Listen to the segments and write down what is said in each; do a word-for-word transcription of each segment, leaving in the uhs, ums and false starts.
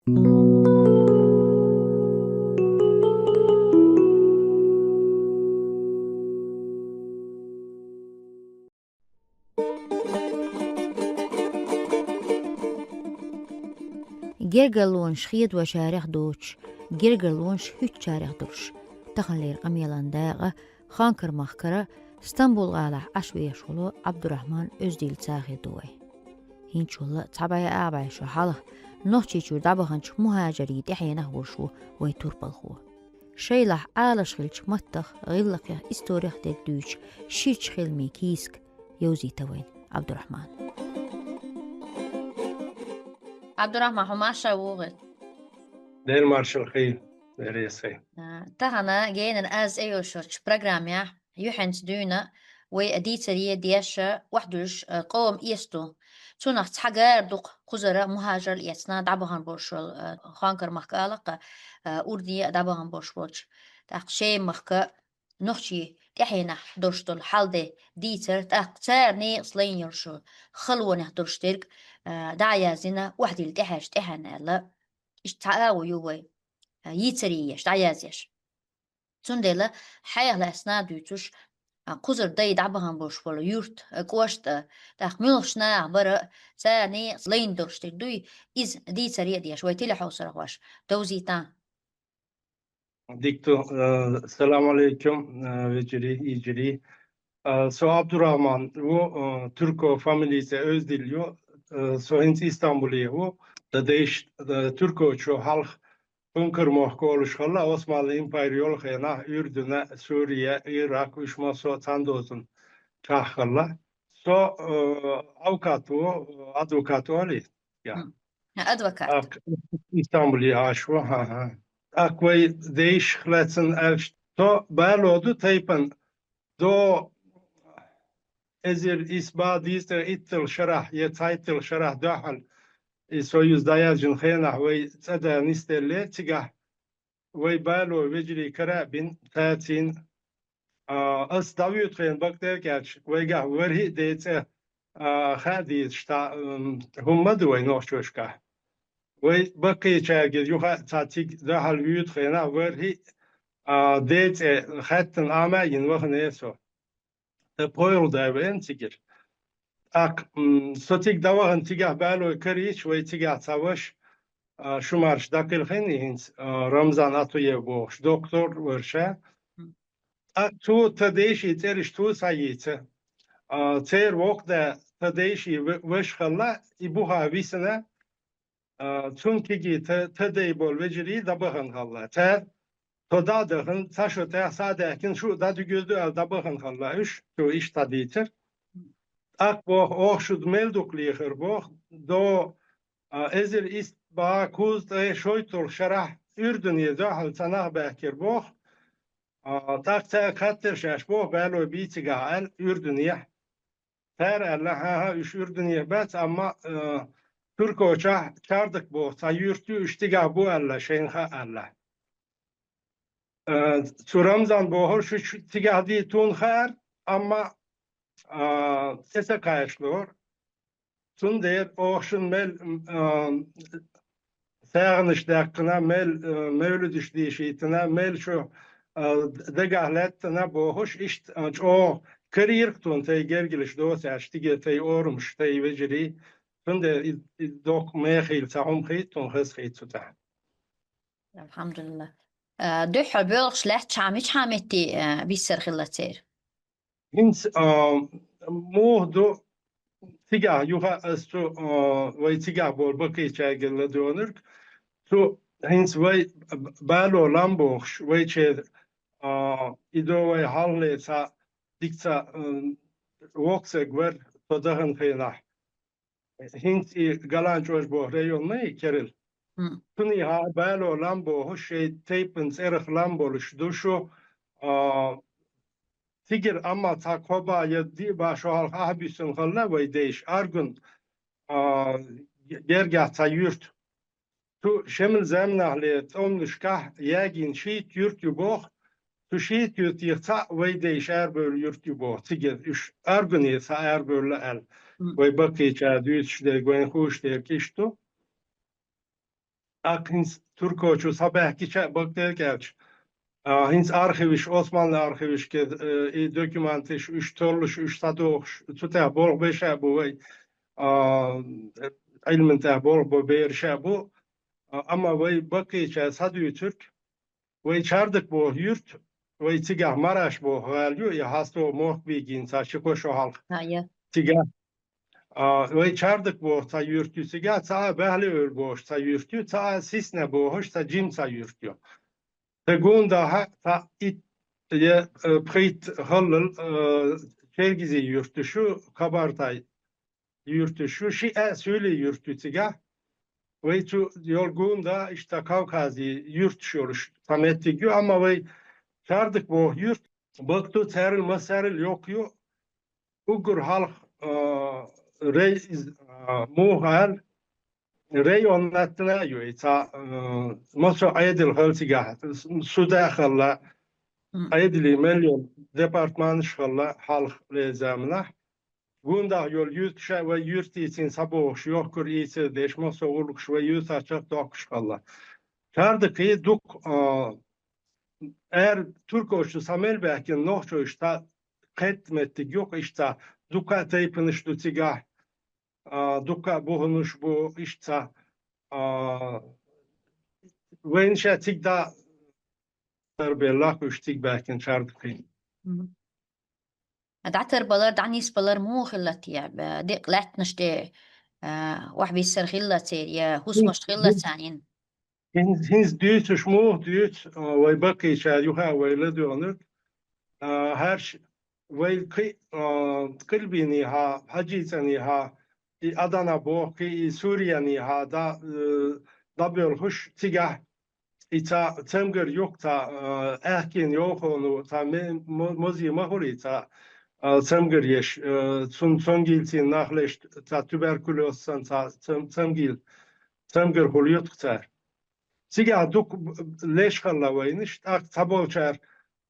Гергарлонаш хедочарех доцуш, гергарлонаш хӀуьттучарех долуш, таханлера къамелан дакъа Ханкар-махкара Стамбул-гӀалахь Ӏаш вехаш волу Ӏабдурахьман Оьздилца хир ду вай. ХӀинцалла цхьа бӀе а бӀе шо хьалха Нохчийчуьра дӀабаханчу мухӀажарийн тӀаьхьенах волуш ву вайн турпалхо. Шайлахь Ӏалаш хиллачу маттах, гӀиллакхех, историх дерг дуьйцуш, ширачу хиламийн кийсак йовзийта вайна Ӏабдурахьман. Ӏабдурахьман, хьо марша вогӀийла. Дела маршалла хуьлда, Дела реза хуьлда. А, тахана генара аз тӀейошучу программехь юьхьанца дуьйна вай дийцаре деш, охьадуьллуш, а, къоман эс ду. Цунах цхьа гара дукха кхузара мухӀажар эцна дӀабахана болуш волу, а, Ханкар-махка а лакха, а, Урдане а дӀабахана болуш волчу. ТӀаккха Шема-махка нохчийн тӀаьхьенах долуш долу хьал де дийцар, тӀаккха цара некъаца лайна йолуш халонех долуш дерг, а, дӀаяздина, охьадилла тӀаьхьаьжча тӀаьхьенна аьлла. Иштта цхьа агӀо ю вай, а, йийцаре еш, дӀаязъеш. Цундела хьайх лаьцна а дуьйцуш, а, кхузара дай дӀабахана болуш волу юрт, а, кӀошт, а, тӀаккха муьлхачу наха бара, цара некъаца лайна долуш дерг дуй, иза дийцаре а деш, вай телехьовсархоша довзийта. Дика ду, э, салам алейкум, э, вежарий, йижарий. Э, со Абдурахман ву, э, турко фамилица Оьздил ю, э, со хӀинца Истамбуле ву. Дан дайша, э, туркочо хьалха Ханкар-мохк олуш хилла, Османлин импери йолу хенахь Урдуна, Сурия, Ирак, уьш массо а цхьана дозанна чохь хилла. Со, э, адвокат ву, адвокат олий? Я. М. Адвокат. Так, Истамбуле Ӏаш ву, ха-ха. Так, вай дайшах лаьцна аьлча, со бало ду тайпана, до эзар исс бӀе дезткъе итталгӀа шарахь я цхьайтталгӀа шарахь дуьхьал и союз дӀаяьржина хенахь вай цӀа да нисделлера цигахь, вай бало вежарий кара а бина, цацийна, а, ас дӀавуьйту хенахь бакъдерг аьлча, вайгахь ворхӀе а ден цӀе, а, хаа дезаш цхьа, м, хӀума ма ду вай нохчошкахь. Вай баккхийчаьрга юха а цхьа цига дуьхьал вуьйту хенахь ворхӀе а, а, ден цӀе хаьттина Ӏама а йина вахана со. Ткъа пхоьалгӀа дай веана цигара. ТӀаккха, м, со цига дӀавахана цигахь балой карийча, вай цигахь цхьа ваша, а, шумарш дӀакхелхина хӀинца, а, Рамзан Атуев бохуш, доктор вара ша. ТӀаккха цо тхан дайшин цӀераш цо схьайийца. А, церан воккха да тхан дайшин в-, ваша хилла, и буха висина, а, цунна кегий тхан, тхан дай болу вежарий дӀабахана хилла. Цара тхо дӀа а дахана, цхьа шо тӀехь схьа а даьхкина, шу а дӀадуьгур ду аьлла дӀабахана хилла уьш, цо иштта дӀадийцира. ТӀаккха боху, оха шуьга мел дукха лехира боху, до, а, эзар исс бӀе кхузткъе шойтталгӀа шарахь Урдуне дуьхьал цхьа нах баьхкира боху, а, тӀаккха цаьрга хаьттира шаьш боху, балой бий цигахь аьлла, Урдунехь. Цара аьлла, хӀан-хӀа, уьш Урдунехь бац, амма, э, туркочохь Чардак боху цхьа юрт ю, уьш цигахь бу аьлла, шайна хаьа аьлла. Э, цу Рамзан бохурш уьш цигахь дий тхуна хаьара, амма, а, тӀе ца кхачалора. Цундела оха шуна мел, м, а, сагӀанаш даьккхина, мел, э, мевлидаш дийшийтина, мел шу, э, дагахь лаьттина бохуш, иштта, э, чӀогӀа карийра-кх тхуна тхайн гергарлаш доцу аьлча, тӀе тхайн орамаш, тхайн вежарий. Цундела и, и доккха мехийла цхьа хӀума хийтта тхуна, хазахийта цу тӀехь. Алхьамдулиллах. Э, дуьххьара боьлхуш лаьттачхьана мичхьа метте, э, биссар хилла церан? ХӀинца, а, муха ду, цигахь юха ас цу, а, вай цигахь болу баккхийчаьрга ладоьгӀнарг, цу хӀинца вай б-, бало лам бохуш, вайчеран, а, и до вай хьалхале цхьа дика цхьа, м, воккха стаг вара, со дахана хенахь. ХӀинца и Галанчожа боху район ма ю, керла. М. Цунна хьа бало лам бохуш, шайн тайпана цӀерах лам болуш ду шу, а, цигара амма цхьа кхо бӀе я диъ бӀе шо хьалха ахьа буьссина хилла вай дайша, Аргун, а, гергахь цхьа юрт. Цу Шемал заманахьле тӀемашкахь ягийна шийтта юрт ю боху, цу шийтта юьртех цхьаъ вай дайша арабевлла юрт ю боху, цигара уьш Аргуне схьа арабевлла аьлла. М. Вай баккхийчара дуьйцуш дерг, вайна хууш дерг иштта ду. ТӀаккха хӀинца туркочо схьабаьхкича а бакъдерг аьлча, а, хӀинца архиваш, Османле архивашка, э, и документаш, уьш толлуш, уьш схьадохуш, цу тӀехь болх беш а бу вай, а, Ӏилман тӀехь болх бо бераш а бу, а, амма вай баккхийчара схьадуьйцург, вай Чардак боху юрт, вай цигахь Мараш боху гӀала ю, и хьастагӀа мохк бийгина цхьа ши-кхо шо хьалха. А, я. Цигахь, а, вай Чардак боху цхьа юрт ю цигахь, цхьа а Баьхле-Эвла бохуш цхьа юрт ю, цхьа а Сисне бохуш цхьа жима цхьа юрт ю. Тхан гуна дахьа цхьа итт я, э, пхийтта халлал, э, Чергизи юрташ ю, Кабартай юрташ ю, шиъ а Суьйли юрт ю цигахь. Вай цу йолу гуна да, иштта Кавкази юрташ йолуш цхьа меттиг ю, амма вай Чардак боху юрт бакъду, царал массарал йоккха ю, уггар хьалха, а, рей-, а, муха аьлла, район латтана а ю и цхьа, а, массо а Ӏедал хилла цигахь, суда а хилла, М. Ӏедали мел йолу департаменташ хилла хьалха лезаманахь. Гуна дахьа йолу юьрташа вай юьртицийна схьабогӀуш, йохкур ийцар деш, массо а гӀуллакхаш вай юьртахь чекхдоккхуш хилла. Чардакхий дукха, а, ара туркочу схьа мел баьхкина нохчойш цхьа кхетта меттиг ю-кх иштта, дукха а тайпанаш ду цигахь, а, дукха а буханаш бу иштта, а, вайна ша цига дӀа тарбелла уьш цига баьхкина Чардакхий. Мгм. ДӀатарбалар, дӀанисбалар муха хилла те? Б-, декъа лаьттанаш тӀе, а, охьабиссар хилла церан, я хӀусамаш хилла царна? ХӀинца, хӀинца дуьйцуш муха дуьйцу, а, вай баккхийчара юха а вай ладоьгӀнарг, а, хӀорш вай кхин а, а, Къилбийнехьа, ХьаджийцӀанехьа, и Адана боху, кхин и Суренехьа, да, э, дӀабоьлхуш цигахь, и цхьа цамгар ю-кх цхьа, а, аьхкенан йовхоно, цхьа ме-, мо-, мозе ма хуьлий цхьа, а, цамгар еш, а, цун-, цонгийлцийн нах леш, цхьа туберкулез санна, цхьа цам-, цамгил-, цамгар хуьлу ю-кх цара. Цигахь дукха б-, леш хилла вайнаш, тӀаккха цхьаболчара,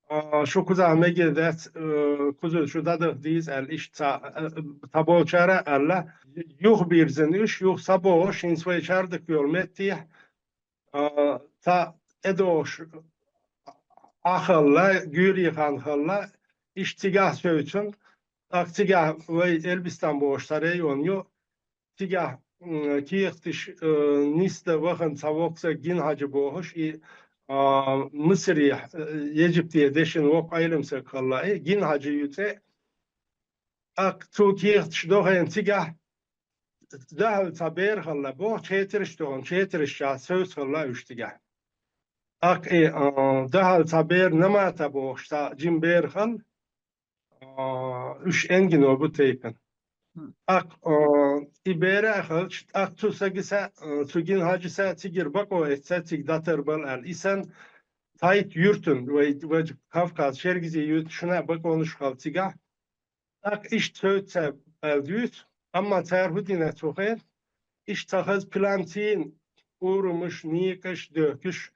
а, шу кхузахь мегар дац, а, кхуза шу дӀадаха деза аьлла, иштта цхьа, а, цхьаболчара а аьлла, юхабирзина уьш, юха схьабогӀуш, хӀинца вай Чардак йолу меттехь, а, цхьа тӀедогӀуш Ӏа хилла, гуьйре хан хилла, иштта цигахь севцна, тӀаккха цигахь вай Эльбистан бохуш цхьа район ю, цигахь, м, кехаташ, э, нисдан вахана цхьа воккха стаг Гинхьаджа бохуш, и, а, Мысырехь, э, Египте дешина воккха Ӏелам стаг хилла, и Гинхьаджа ю цӀе. ТӀаккха цо кехаташ дохийна цигахь дуьхьал цхьа бер хилла боху, четараш тохана, четараш чохь севца хилла уьш цигахь. ТӀаккха и, а, дуьхьал цхьа бер Намата бохуш цхьа жима бер хилла, а, уьш энгино бу тайпана. Мгм. ТӀаккха, а, и бер а хилча, тӀаккха цу сагаса, а, цу Гинхьаджаса цигара бакъо эцна, цига дӀатарбала аьлла. И санна цхьайтта юьртан, вай, вай Кавказ, Чергизи юьртан шуна а бакъонаш хилла цигахь. ТӀаккха иштта севцна аьлла дуьйцу, амма цара хӀун дина цу хенахь, иштта цхьа хаза план цийна, урамаш, некъаш, дехкаш,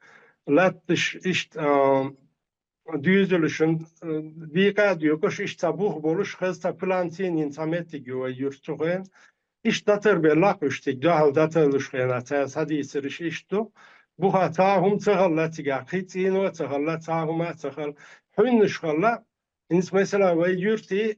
латташ, иштта, а, дуьйзалшна, а, декъа а декъаш, иштта цхьа бух болуш, хаза цхьа план цийна йина цхьа меттиг ю вай юьрта цу хенахь. Иштта дӀатарбелла-кх уьш цига, дуьхьал дӀатарлуш хенахь, цара схьадийцараш иштта ду. Бухахь цхьа а хӀума ца хилла цигахь, кхин цӀийно а ца хилла, цхьа а хӀума а ца хилла. Хьуьннаш хилла, хӀинца, масала, вай юьртан,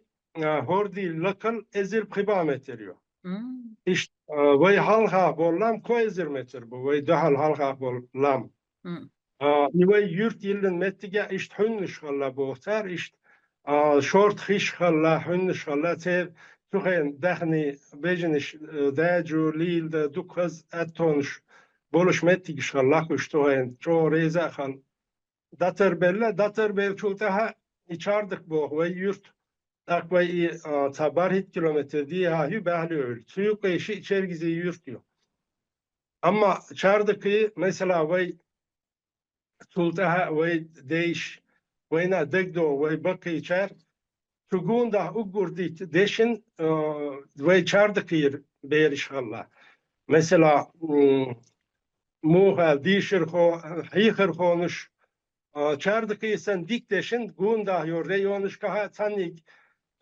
а, хӀордийн лакхал эзар пхи бӀе метр ю. Мм. Иштта, а, вай хьалха болу лам кхо эзар метр бу, вай дуьхьал хьалха болу лам. Мм. А, и вай юьрт йиллина меттигехь иштта хьуьннаш хилла боху цара, иштта, а, шорта хиш хилла, хьуьннаш хилла, церан цу хенахь даьхни бежанаш, э, даьжо, лийла дан, дукха хаза аьттонаш болуш меттигаш хилла-кх уьш цу хенахь, чӀогӀа реза а хилла. ДӀатарбелла, дӀатарбеллачул тӀаьхьа и Чардак боху вай юьрт, тӀаккха вай и, а, цхьа бархӀитта километр дехьа ю Баьхле-Эвла. Цу юккъе шиъ Чергизи юьрт ю. Амма Чардакхий, масала, вай цул тӀаьхьа вай дейш, вайна а дагадогӀу вай баккхийчара, цу гуна дахьа уггар дика дешна, а, вай Чардакхера бераш хилла. Масала, м, муха аьлла, дийшархо-, хьехархонаш, а, Чардакхий санна дика дешна, гуна дахьа йолу районашкахь а цхьанниг,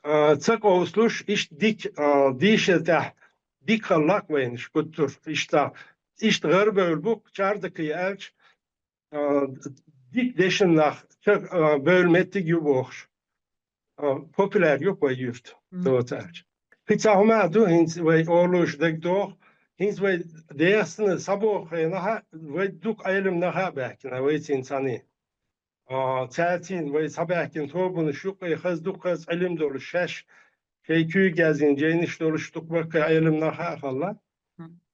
а, ца къовсалуш, иштта дика, а, дийшар тӀехь дика хилла-кх вайнаш гуттар, иштта иштта гӀарабевлла бу-кх чӀардакхий аьлча, а, дика дешна нах ча-, а, бевлла меттиг ю бохуш. А, популяр ю-кх вай юрт, доца аьлча. Кхин цхьа хӀума а ду, хӀинца вай олуш дагадогӀу, хӀинца вай ДегӀастана схьабоху хенахь, вай дукха Ӏелам нах а баьхкина, вайцига цхьаьна. А, цаьрцийна вай схьабаьхкина тобанаш юккъе хаза дукха хаза Ӏилма долуш шаьш, шайн куьйга яздина жайнаш долуш дукха баккхий Ӏелам нах а хилла.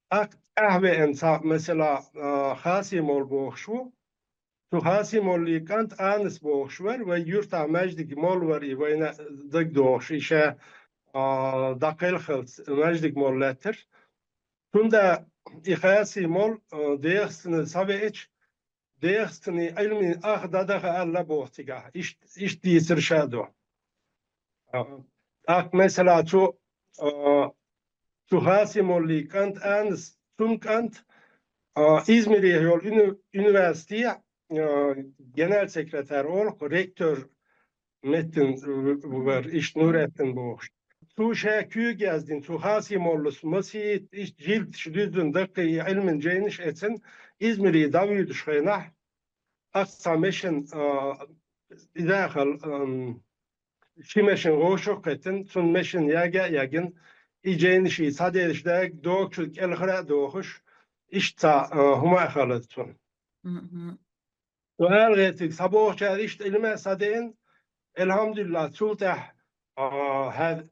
ТӀаккха тӀаьхьавеана цхьа, масала, а, Хасий-молла бохуш ву. Цу Хасий-моллин кӀант Анас бохуш вара, вай юьртахь маьждиг молла вара и вайна дагадогӀуш, и ша, а, дӀакхелхалц маьждиг молла лаьттара. Цундела и Хасий-молла, а, ДегӀастана схьавеача, ДегӀастаний Ӏилман ах дӀадаха аьлла боху цигахь. Иштта, иштта дийцира ша ду. А, тӀаккха, масала, цу, а, цу Хасий-моллин кӀант Анас, цуьнан кӀант, а, Измире йолу уни-, университете, а, генерал-секретарь олу-кх, ректор меттан в-, вара, иштта Нуретдин бохуш. Цо шен куьйга яздина, цу Хасий-моллас масийтта иштта жилдаш дуьззина даккхий и Ӏилман жайнаш эцна, Измире дӀавуьйдучу хенахь, ах цхьа машен, а, иза а хилла, ам, ши машен вовшах а кхеттина, цунна машен яга а ягина, и жайнаш и цхьа дешаш даг догучу кӀелхара а дохуш, иштта цхьа, а, хӀума а хилла цунна. Мгм. Цу ала гӀертиг схьабохучара иштта Ӏилма а схьадеана, элхьамдулиллахӀ, цул тӀаьхьа, а, хӀара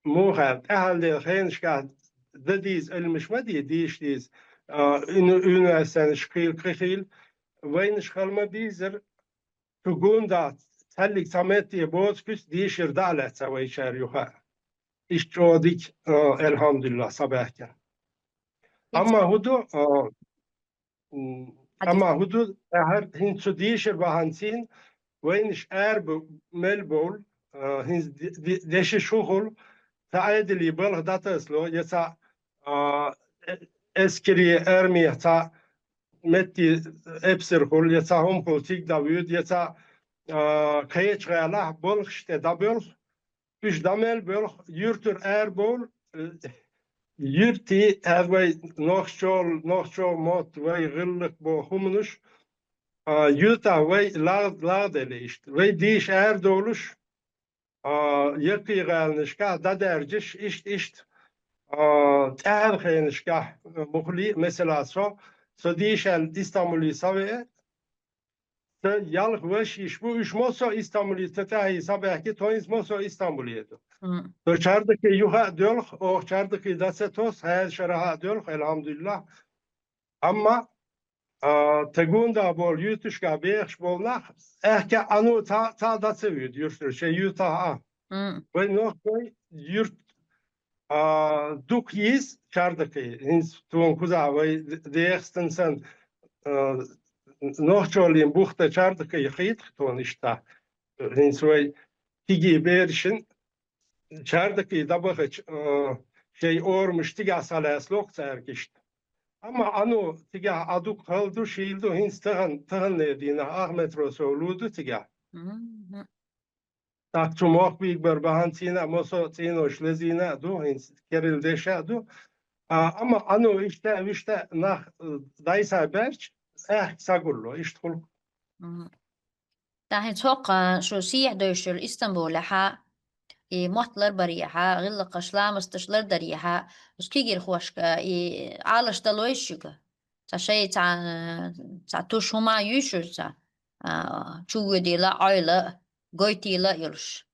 муха аьлла, тӀаьхьаллера хенашкахь дан дийца Ӏилмаш ма дий, дийша дийца, а, уни-, университеташ хийла, кхин хийла, вайнаш хила ма бийзара, цу гундахь цхьаьллиг цхьа метте боцу куьйца дийшар дӀа а лаьцна вайчара юха а. Иштта чӀогӀа дика, а, элхьамдулиллахӀ, схьабаьхкина. Амма хӀун ду, а, М, амма хӀун ду, тӀаьхьара хӀинца цу дийшар бахьанцийна вайнаш ара бу-, мел бовлу, а, хӀинца де-, де-, дешаш хӀун хуьлу, цхьа Ӏедалан балха дӀатасало, я цхьа, а, э-, эскаре, армехь цхьа метте эпсар хуьлу, я цхьа хӀума хуьлу, цига дӀавуьйду, я цхьа, а, кхечу гӀалахь балхаш тӀе дӀабоьлху, уьш дӀа мел боьлху, юьртара ара бовлу, э, юьртий, хӀара вай нохчо-, нохчо мотт, вай гӀиллакх боху хӀуманаш, а, юьртахь вай лагъ-, лагъделла иштта. Вай дийша арадовлуш, а, яккхий гӀаланашкахь дӀадаьржаш, иштта, иштта, а, тӀаьхьара хенашкахь, мухлий, масала, со, со дийшалла Истамбуле схьавеа, сан ялх ваша йиш бу, уьш массо а Истамбуле ца тӀаьхье схьабаьхкина, тхо хӀинца массо а Истамбуле ду. Мгм. Со чардакхий юха а доьлху, оха чардакхий дӀа ца тосу, хӀара шарахь а доьлху, элхьамдулиллахӀ. Амма, а, тхан гундахь болу юьрташкахь бехаш болу нах, аьхка а Ӏано цхьа, цхьа а дӀа ца вуьйду юьртара, шайн юьртахь а. Мгм. Вай нохчий юьрт а, дукха йийза чардакхий. ХӀинца тхуна кхузахь вай ДегӀастана санна, а, нохчаллин бух тӀе чардакхий хийтта тхуна иштта. ХӀинца вай кегий берашна чардакхий дӀабахча, а, шайн орамаш цигахь схьалаьцало-кх цаьрга иштта. Амма Ӏано цигахь Ӏа дукха хала ду, шийла ду, хӀинца тахана, таханлера дийнахь ах метро сов лу ду цигахь. Мгм. ТӀаккха цу мохк бийгабар бахьанцийна а, массо а цӀенош лезийна а ду, хӀинца керла деш а ду. А, амма Ӏано иштта а, вуьшта а нах, э, дӀасабаьрча, аьхка схьагулло, иштта хуьлу. Мгм. ТӀаккха хӀинца хӀокху, а, шу сехьа девзаш йолу Истамбулехь, и мотт ларбарехь, гӀиллакхаш, ламасташ лардарехь, оцу кегийрхошка, и Ӏалаш далой шуьга? Цхьа шайн цхьа, цхьа туш хӀума юй шуьца, а, чувоьдийла а, Ӏойла а, гойтийла а йолуш?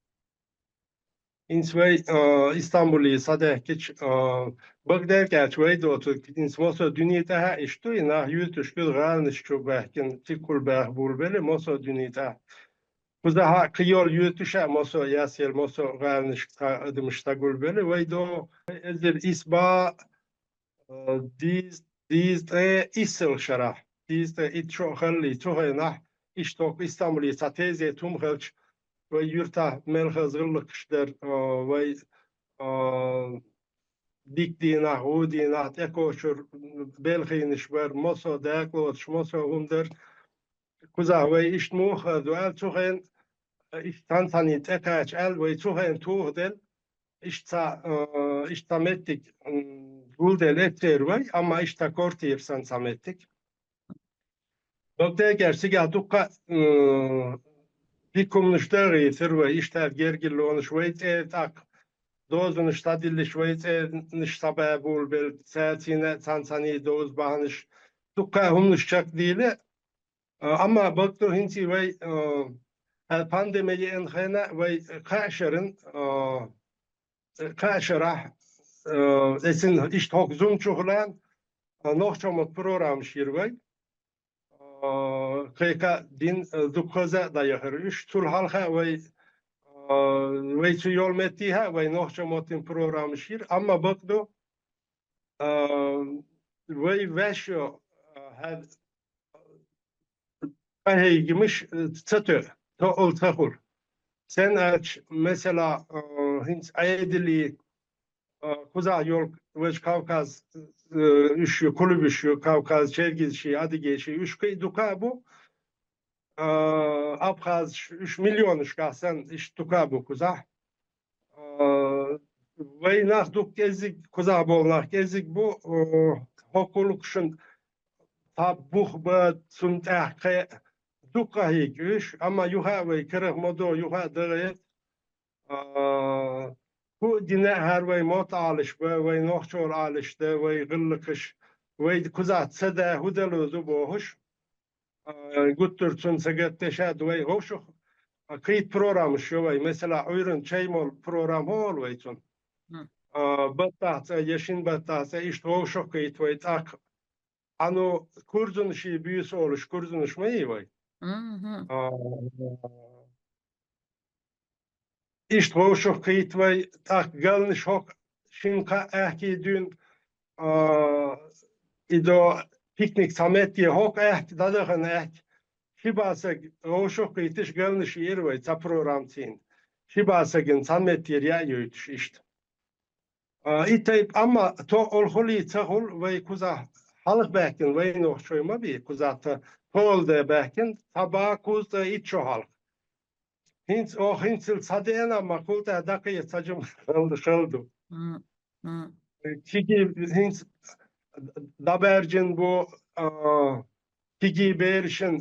ХӀинца вай, а, Истамбуле схьадаьхкича, а, бакъдерг аьлча вай доцург, хӀинца массо а дуьне тӀехь а иштта ду, и нах юьрташкахула гӀаланаш чу баьхкина, цигахула баьхна болабелла, массо а дуьне тӀехь. Кхузахь а кхин йолу юьрташ а массо а ясъелла, массо а гӀаланашка цхьа адамаш схьагулбелла, вай догӀу эзар исс бӀе, а, дезткъе, дезткъе иссалгӀа шарахь, дезткъе итт шо а хиллий, цу хенахь, иштта хӀокху Истамбуле цхьа тезет хӀума хилча, вай юьртахь мел хаза гӀиллакхаш дара, а, вай, а, дика дийнахь, вон дийнахь, тӀекхочура белхийнаш бара, массо а дакъа лоцуш, массо а хӀума дара. Кхузахь вай иштта муха хир ду аьлла, цу хенахь иштта цхьана-цхьаьна тӀекхача аьлла, вай цу хенахь тухаделла, иштта цхьа, а, иштта цхьа меттиг, м, гулдел эттера вай, амма иштта кортийра сан ца меттиг. Бакъдерг аьлча, цигахь дуккха, м, дика хӀуманаш дагӀийтира вай, иштта гергарлонаш вай цӀера тӀаккха дозанаш схьадиллиш, вай цӀернаш схьабабулбелла, цаьрцийна а цхьана-цхьаний доза бахьанаш, дуккха хӀуманаш чекхдийла. А, амма бакъду хӀинца вай, а, а, пандеми еана хенахь вай кхаа шеран, а, кхаа шарахь, а, эцин иштта хӀокху зума чухулан, а, нохчийн мотт программаш йира вай. А, кхайкха дин, а, дукха хаза а дӀаяхара уьш. Цул хьалха а вай, а, вай цу йолу меттехь а вай нохчийн меттан программаш йира. Амма бакъду, а, вай ваьш йо, а, хьа-, къахьегамаш, а, ца тоьу, тоъал ца хуьлу. Сен аьлча, масала, а, хӀинца Ӏедалан, а, кхузахь йолу вайша Кавказ, а, уьш ю, кулбаш ю, Кавказ, чергазаший, адыгейший, уьш кхин а дукха а бу, а, абхазаш, уьш миллионашкахь санна, иштта дукха а бу кхузахь. А, вай нах дукха кӀезиг, кхузахь болу нах кӀезиг бу, а, хӀокху лукашна цхьа бух бан, цунна тӀехь кхин а дукха къахьийга уьш, амма юха а вай карах ма до, юха а дагӀе, а, хӀу а дина а хӀара вай мотт Ӏалаш бан, вай нохчалла Ӏалаш дан, вай гӀиллакхаш, вай кхузахь ца дан, хӀу делла ду бохуш, а, гуттар а цунна сагатдеш а ду вай вовшах, а, кхийтта программаш ю вай. Масала, Ӏуьйранна чай молу программа хӀу олу вай цунна? М. А, баттахь цӀа, я шина баттахь цӀа, иштта вовшах кхийтта вай тӀаккха. Хьан курзанаший буьйса олуш, курзанаш ма йий вай? Мгм. А, иштта вовшах кхийтта вай, тӀаккха галнаш хӀокху шина-кхаа аьхкий дуьйна, а, и до пикник ца метте хӀокху аьхка, дӀадахана аьхка, ши бӀе саг вовшах кхийтташ галнаш йиира вай цхьа программацийна. Ши бӀе сагана цхьана меттера яа йойтуш иштта. А, и тайпа, амма тоъал хуьлий, ца хуьлу, вай кхузахь хьалха баьхкина вай нохчой ма бий, кхузахь та-, тоъал де баьхкина, цхьа бӀе кхузткъе итт шо хьалха. ХӀинца, о, хӀинццалц схьадеана, амма кхул тӀаьхьа даккхий ца жима шал ду. М, м. Киги хӀинца дӀабаьржина бу, а, киги берашна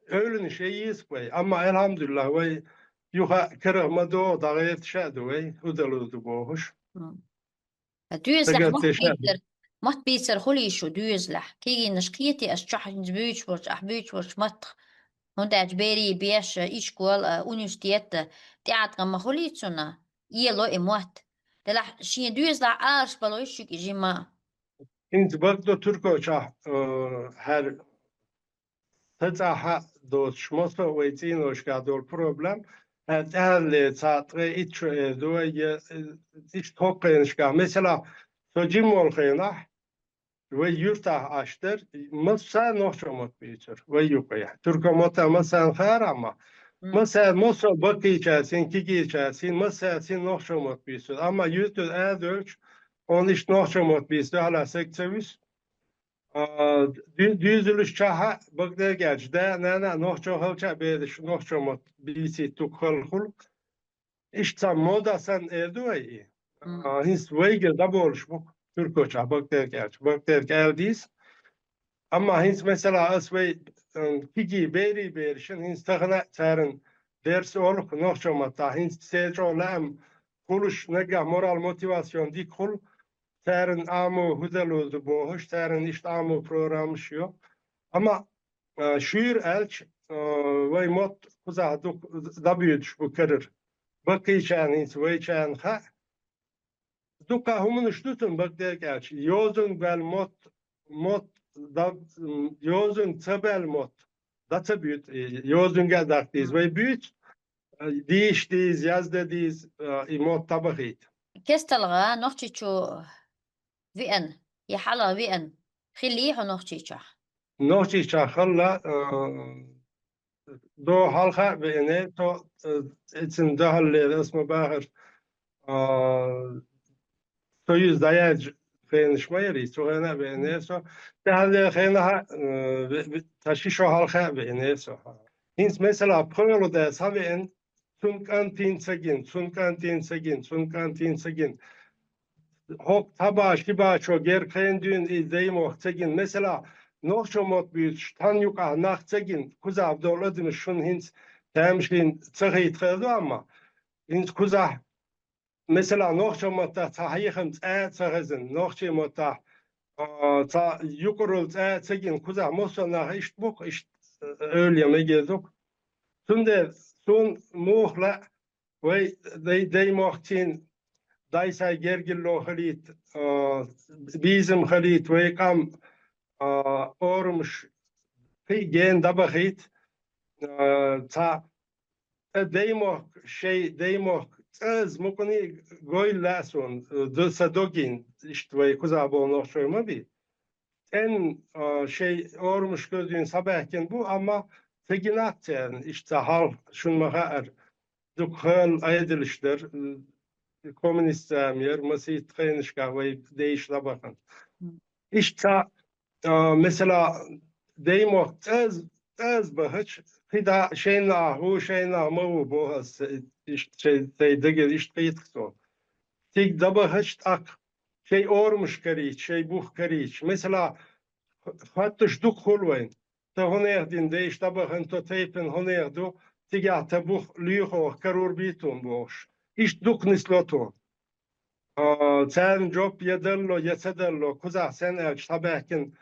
эвланаш ян йийсак вай. Амма, алхьамдулиллахь, вай юха а карах ма догӀу, дӀагӀерташ а ду вай, хӀу делла ду бохуш. М. Доьзалехь мотт бийцар, мотт бийцар хуьлий шу доьзалехь? Кегийнаш кхетий аш чохь хӀинца буьйцуш болчу, ахь буьйцуш болчу маттах? ХӀунда аьлча берийн беш, ишкол, а, университет, а, тӀеӀаткъам ма хуьлий цунна, эло и мотт. Делахь шен доьзалехь Ӏалашбало шу и жимма. ХӀинца бакъду туркойчохь, э, хӀара ца цӀахь а доцуш, массо а вай цӀийношкахь долу проблем, хӀара тӀаьххьарлера цхьа ткъе итт шо эр ду вай, я, э, иштта хӀокху хенашкахь. Масала, со жима волу хенахь, вай юьртахь Ӏаш дара, массара нохчо мотт буьйцура вай юкъе. Турко мотт а массарна хаара, амма, м, массара, массо а баккхийчаьрцийна, кигийчаьрцийна, массаьрцийна нохчо мотт буьйцура. Амма юьртара ара девлча, хьуна иштта нохчо мотт буьйцу дуьхьал саг ца вуьсу. А, дуь-, дуьйзалаш чохь а, бакъдерг аьлча, да а, нана а нохчо хилча а, бераш нохчо мотт бийцийта дукха хала хуьлу. Иштта цхьа мода санна эр ду вай и. М. А, хӀинца вайгара дӀаболуш бу туркойчохь, бакъдерг аьлча, бакъдерг ала дийца. Амма хӀинца, масала, ас вай, м, кигий берийн берашна хӀинца тахана а царна дерс олу нохчо маттахь, хӀинца церан чӀогӀа лаам хуьлуш, наггахь морал мотивацион дика хуьлу, царна Ӏамо хӀу делла ду бохуш, царна иштта Ӏамо программаш йо. Амма, а, шуьйра аьлча, а, вай мотт кхузахь дукха дӀабуьйцуш бу карара. Баккхийчарна хӀинца вайчарна хаьа. Дуккха хӀуманаш ду цунна, бакъдерг аьлча. Йозанга баьлла мотт, мотт да-, м, йозанга ца баьлла мотт дӀа ца буьйцу, и йозанга а даккха деза. Вай буьйцу, а, дийша деза, язда деза, а, и мотт дӀабахийта. КесталгӀа Нохчийчу веана, я хьалха веана, хиллий хьо Нохчийчохь? Нохчийчохь хилла, а, до хьалха а веана со, а, эцна дуьхьаллера ас ма бахара, а, союз дӀаяьллачу хенаш ма яра, цу хенахь а веана со. ТӀаьххьарлера хенахь а, а, ве-, ве-, цхьа ши шо хьалха а веана со. ХӀинца, масала, пхоьалгӀа да схьавеана, цуьнан кӀантана ца гина, цуьнан кӀантана ца гина, цуьнан кӀантана ца гина. хӀокху цхьа башо, ши башо герга хенахь дуьйна и даймохк ца гина. Масала, нохчо мотт буьйцуш, тхан юкъахь нах ца гина, кхузахь долу адамаш шуна хӀинца тамашийна ца хийта хир ду, амма хӀинца кхузахь, масала, нохчо маттахь цхьа хьехам цкъа а ца хезна, нохчий маттахь, а, цхьа юкъаралла цкъа а ца гина, кхузахь массо а нах иштта бу-кх, иштта, э, эвлаяъ мегар ду-кх. Цундела суна муха лаьа, вай дай-, даймохк цӀена дай-сай гергарло хилийта, а, безам хилийта, вай къам, а, орамаш кхин а гена дӀабахийта, а, цхьа ткъа даймохк, шайн даймохк цӀаза мукъане а гойла лаьа суна, ду-, сан догийна, иштта вай кхузахь болу нохчой ма бий. ЦӀена, а, шайн орамашка дуьйна схьабаьхкина бу, амма ца гина-кх царна иштта цхьа хьал, шуна ма-хаъара. Дукха хала Ӏедалш дара, м, коммунист зама яра, масийтта хенашкахь вай дайша дӀабахана. Иштта цхьа, а, масала, даймохк цӀаза, цӀаза бахача, кхидӀа шайна нах ву, шайна нах ма ву боху аса, иштта шайн, шайн дагара иштта кхетахь со. Цига дӀабахача тӀаккха шайн орамаш карийча, шайн бух карийча. Масала, хоттуш дукха хуьлу вайна. Тхан хӀунех дина дайша дӀабахана, тхан тайпана хӀунех ду, цигахь тхан бух лоьху оха, карор бий тхуна бохуш. Иштта дукха нисло тхуна. А, царна жоп я далло, я ца далло, кхузахь сен аьлча схьабаьхкина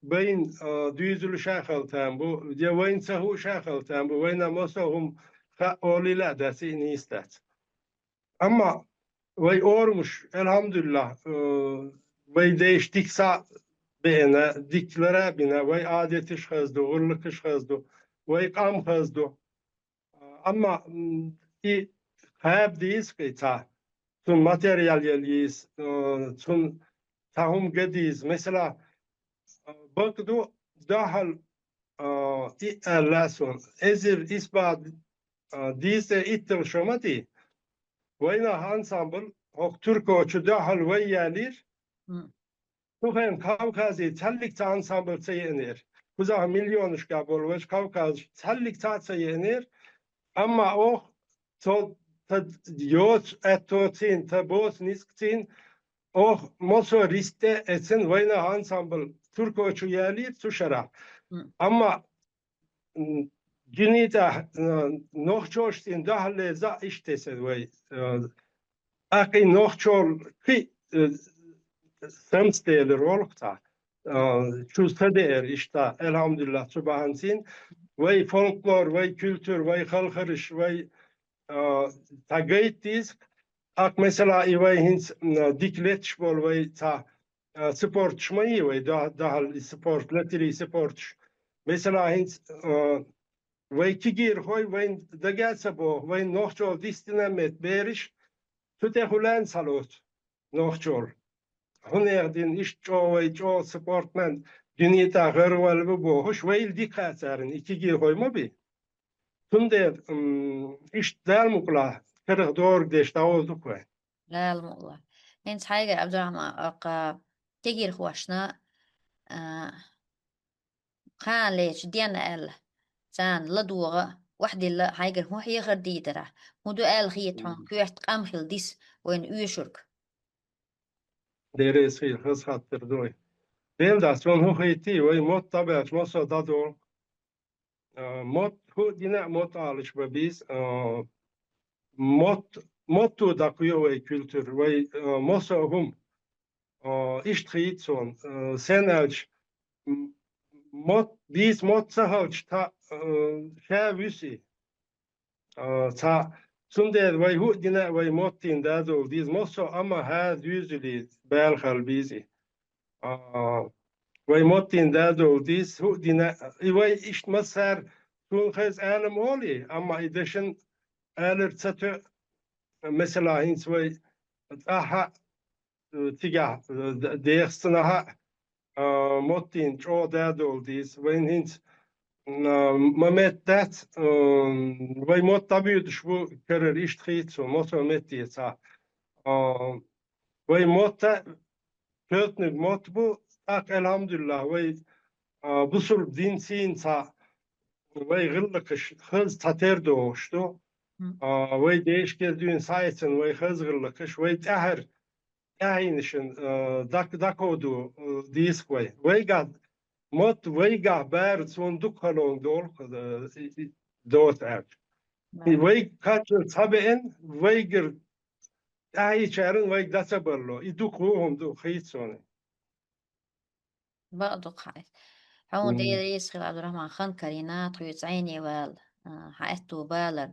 байна, а, дуьйзалуш а хила там бу, я вайна ца хууш а хила там бу, вайна массо а хӀума хаьа олийла а дац, и нийса дац. Амма вай орамаш, алхьамдулиллахь, э, вай дайша дика схьа а беана, дика лар а бина, вай Ӏадаташ хаза ду, гӀуллакхаш хаза ду, вай къам хаза ду. Амма, м, и кхаба деза-кх и цхьа, цунна материал яла еза, э, цунна цхьа хӀума ган деза. Масала, э, бакъ ду, дуьхьал, э, и аьлла суна, эзар исбат, э, дийцӀа итталгӀа шо ма дий. Вайнах ансамбль хӀокху Турко чу дуьхьал вай ялийра. М. Цу хенахь Кавказе цхьаллиг цхьа ансамбль ца еанера. Кхузахь миллионашкахь болу вайша Кавказе цхьаллиг цхьа а ца еанера. Амма оха цо тхан йоцу аьтто цӀена, тхан боцу ницкъ цӀена, оха массо а рицкъ тӀе а эцна, вайнах ансамбль Турко чу ялийра цу шарахь. М. Амма, м, дуьне тӀехь, а, нохчоша цӀена дуьхьал леза а иштта тесира вай, а, тӀаккха и нохчо кхин а, э, самцделира волу-кх цхьа, а, чу ца деара иштта, алхьамдулиллахь, цу бахьанцин вай фольклор, вай культура, вай халхараш, вай, а, цхьа гайта деза-кх. ТӀаккха, масала, и вай хӀинца, м, дика леташ болу вай цхьа, а, спорташ ма йий вай, да-, дахьал и спорт, латарий спорташ. Масала, хӀинца, а, вай кегийрхой, вайн дага а ца боху, вайн нохчо дистина а метта бераш, цу тӀехула а ца лоцу нохчо. ХӀунех дина иштта чӀогӀа вай, чӀогӀа спортсмен, дуьне тӀехь гӀаргӀал ву бохуш, вайла дика хаьа царна, и кегийрхой ма бий. Цундела, м, иштта Дала мукъалахь, карах дораг деш дӀагӀоза ду-кх вай. Дала мукъалахь. ХӀинца хьайга, Абдурахьман, оха кегийрхошна, а, кхана лечу дена аьлла, царна ладогӀа, охьадилла хьайгара хӀун хьехар дийр дара? ХӀун ду аьлла хета хьуна, коьрта къам хила дис вайна оьшург? Деррис хила хаза хаттар ду вай. Дела дац, вайна хӀун хийтий, вай мотт дӀабаьлча, массо а дӀадолу. А, мотт, хӀу а дина а мотт алаш бан беза, а, мотт, мотто дӀакхоьхьу вай культура, вай, а, массо а хӀума. А, иштта хийца суна, а, сен аьлча, м-, мотт, дийца мотт ца хилча, тхан, а, ша вуьсу и. А, цхьа, цундела вай хӀу а дина а вай моттийн дадолу деза, массо а амма хӀара дуьйзале бала хила беза и. А, вай моттийн дадолу деза, хӀу а дина а, и вай иштта массара суна хеза алам олий, амма и дашан алар ца тоьа, масала, хӀинца вай цӀахь а цигахь, э, д-, дехаш цунах а, а, моттийн чӀогӀа дадолу деза. Вайна хӀинца, м, а, ма метта дац, м, вай мотт дӀабоьдуш бу карара, иштта хийца суна, массо а метте цхьа. А, вай мотт а коьртаниг мотт бу, тӀаккха, алхьамдулиллахь, вай, а, бусулба динцийна цхьа, вай гӀиллакхаш хаза цхьатера догӀуш ду. М. А, вай дешкара дуьйна схьаэцна вай хаза гӀиллакхаш, вай тӀаьхьара тӀаьхьенашна, э, дак-, дакховду, э, дийск вай. Вайгахь, мотт вайгахь бара цунна дукха халонга долу, э, и, и, доцу аьлча. И вайга кхаччалц цхьабеана, вайгара тӀаьхьечарна вайга дӀа ца балло. И дукха ву хӀума ду, хийца суна. Бакъ ду-кх хьайса. Хьуна Дела реза хила, Абдурахман, хан карийна, тхоьца зӀене вала, а, хьан аьтту балар.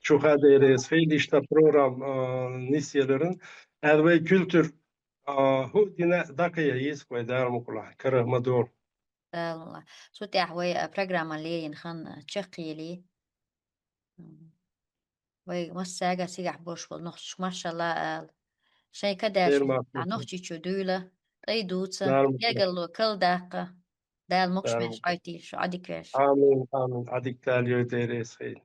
Чу ха Дела реза хила, иштта программа, а, нисъеларна. Аьлла вай культура, а, хӀу дина дакъа я йийск вай Дала мукъалахь, карах ма долу. Дала мукъалахь. Цу тӀехь вай, а, программа лерина хан чекхъели. Вай массаьрга цигахь болуш болу нохчаш, машалла ала. Шайн кадеш Дела мукъалахь. Нохчийчу дуьйла, тӀай дуца, Дала мукъалахь. Ягалло кал даккха. Дала мукъаш Дала мукъалахь. Хьойтийла шу, Ӏадика веш. Амин, амин. Ӏадика Дала йойла, Дела реза хила.